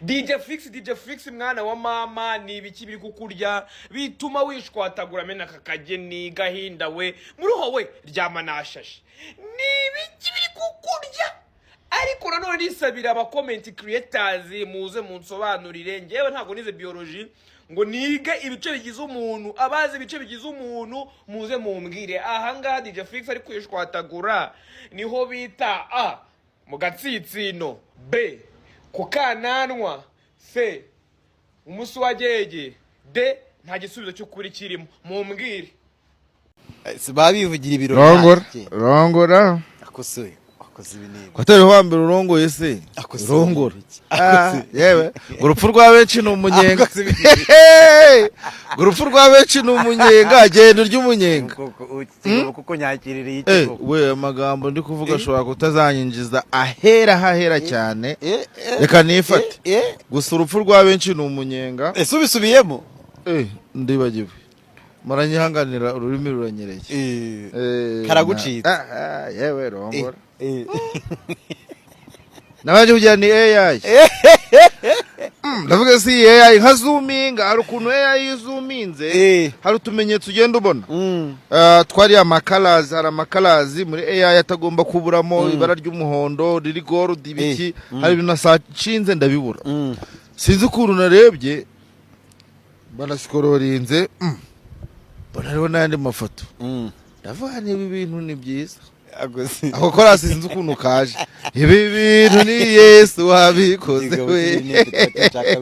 DJ Flix, DJ Flix, mwana wa mama, ni ibiki biri kukurya bituma wishwatagura, amena aka kageni gahinda we muruho we ryama nashashe? Ni ibiki biri kukurya? Ariko nanone nisabira aba comment creators, muze munsobanurire. Ngewe ntabwo nize biology ngo nige ibice bigize umuntu. Abazi ibice bigize umuntu, muze mumbwire ahangaha DJ Flix ari kwishwatagura niho bita A, mu gatsitsino, B, ku kananwa, C, umusi wa gege, D, nta gisubizo cy'ukuri kirimo. Mumbwire. Baba bivugira ibirori. Rongora. Ntacyo. Rongora. Akosoye, akoze ibi n'ibi. Ko atari wa mbere urongoye se? Akoze Rongora. ibi. Ah, yewe, ngo urupfu rwa benshi ni umunyenga. Akoze ibi. Ngo urupfu rwa benshi ni umunyenga, genda urya umunyenga. Kuko nyakiririye Eh, iki? We, amagambo ndi kuvuga ashobora kutazanyinjiza ahera hahera cyane. Reka nifate. Gusa urupfu rwa benshi ni umunyenga. Ese ubisubiyemo? Eh, ndibagiwe, muranyihanganira, ururimi ruranyereye. Eh, Karagucitse. Ah, ah, yewe, rongora. Nabanje kugira ni AI. Ndavuga si iyi AI, nka zoominga, hari ukuntu AI izoominze, hari utumenyetso ugenda ubona. Twari amakarazi, hari amakarazi muri AI atagomba kuburamo, ibara ry'umuhondo riri gold, ibiki. Hari ibintu nasacinze ndabibura. Sinzi ukuntu narebye, banascrollinze, mbona hariho n'ayandi mafoto. Ndavuga niba ibintu ni byiza. Akoze. Ako korasi sinzi ukuntu kaje, ibi bintu ni Yesu wabikoze we. Nshaka.